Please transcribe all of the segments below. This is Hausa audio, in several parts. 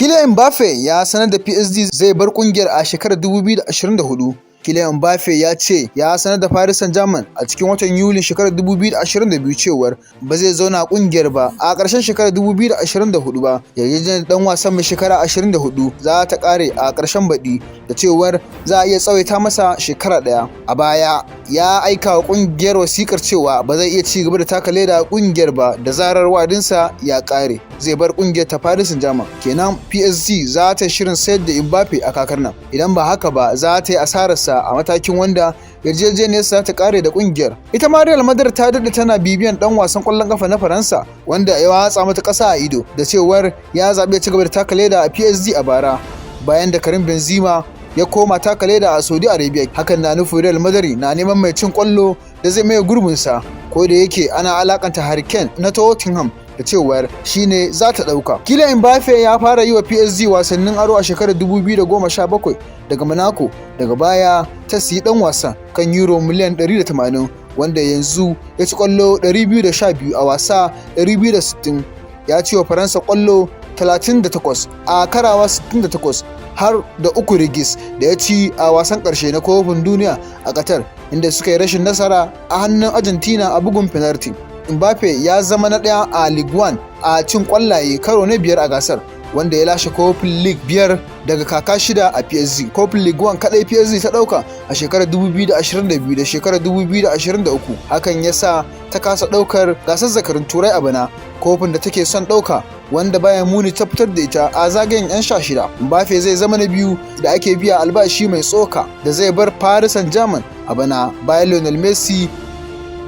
Kylian Mbappe ya sanar da PSG zai bar kungiyar a shekarar 2024. Kylian Mbappe ya ce ya sanar da Paris Saint-Germain a cikin watan Yulin shekarar 2022 cewar ba zai zauna a kungiyar ba a ƙarshen shekarar 2024 ba. Yarjejeniyar dan wasan mai shekara 24 za ta ƙare a ƙarshen baɗi, da cewar za a iya tsawaita masa shekara ɗaya. A baya ya aika wa kungiyar wasikar cewa ba zai iya ci gaba da taka leda a kungiyar ba da zarar wa'adinsa ya ƙare. Zai bar kungiyar ta Paris Saint-Germain. Kenan PSG za ta shirin sayar da Mbappe a kakar nan. Idan ba haka ba, za ta yi asararsa a matakin wanda yarjejeniyarsa ta kare da kungiyar. Ita ma Real Madrid ta daɗe tana bibiyan dan wasan ƙwallon kafa na Faransa, wanda ya watsa mata ƙasa a ido da cewar ya zaɓi ya ci gaba da taka leda a PSG a bara, bayan da Karim Benzema ya koma taka leda a Saudi Arabia. Hakan na nufin Real Madrid na neman mai cin ƙwallo da zai maye gurbinsa, ko da yake ana alakanta Harry Kane na Tottenham da cewar shine za ta ɗauka. Kylian Mbappe ya fara yi wa PSG wasannin aro a shekarar 2017 daga Monaco. Daga baya ta siyi ɗan wasan kan euro miliyan 180, wanda yanzu ya ci ƙwallo 212 a wasa 260. Ya ci wa Faransa ƙwallo 38 a karawa 68, har da uku rigis da ya ci a wasan ƙarshe na Kofin Duniya a Qatar, inda suka yi rashin nasara a hannun Argentina a bugun penalty. Mbappe ya zama na ɗaya a Ligue 1 a cin ƙwallaye karo na biyar a gasar, wanda ya lashe kofin League biyar daga kaka shida a PSG. Kofin Ligue 1 kadai PSG ta ɗauka a shekarar 2022 da shekarar 2023. Hakan ya sa ta kasa ɗaukar gasar zakarun Turai a bana, kofin da take son ɗauka, wanda Bayern Munich ta fitar da ita a zagayen 'yan 16. Mbappe zai zama na biyu da ake biya albashi mai tsoka da zai bar Paris Saint-Germain a bana, bayan Lionel Messi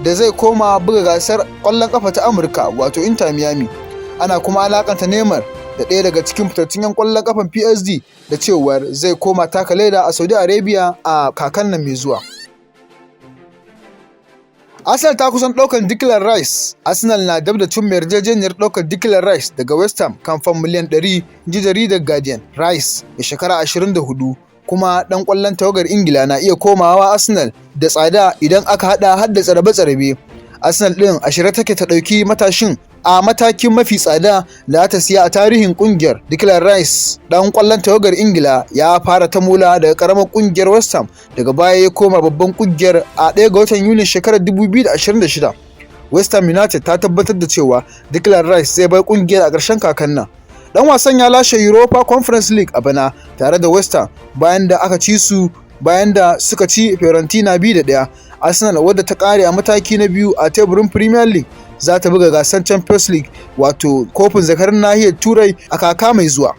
da zai koma buga gasar ƙwallon ƙafa ta Amurka, wato Inter Miami. Ana kuma alakanta Neymar da ɗaya daga cikin fitattun 'yan ƙwallon ƙafan PSG da cewar zai koma taka leda a Saudi Arabia a kakan nan mai zuwa. Arsenal ta kusan ɗaukar Declan Rice. Arsenal na dab da cimma yarjejeniyar ɗaukar Declan Rice daga West Ham kan fam miliyan 100, ji jaridar Guardian. Rice, mai shekara 24 kuma ɗan ƙwallon tawagar Ingila, na iya komawa Arsenal da tsada idan aka haɗa har da tsarabe-tsarabe. Arsenal ɗin a shirye take ta ɗauki matashin a matakin mafi tsada da ta siya a tarihin kungiyar. Declan Rice, ɗan ƙwallon tawagar Ingila, ya fara ta mola daga ƙaramar kungiyar West Ham, daga baya ya koma babban kungiyar a 1 ga watan Yulin shekarar 2026. West Ham United ta tabbatar da cewa Declan Rice zai bar kungiyar a ƙarshen kakan nan. Dan wasan ya lashe Europa Conference League a bana tare da West Ham bayan da suka ci Fiorentina 2-1. Arsenal, wadda ta kare a mataki na biyu a teburin Premier League, za ta buga gasar Champions League, wato kofin zakarin nahiyar Turai, a kaka mai zuwa.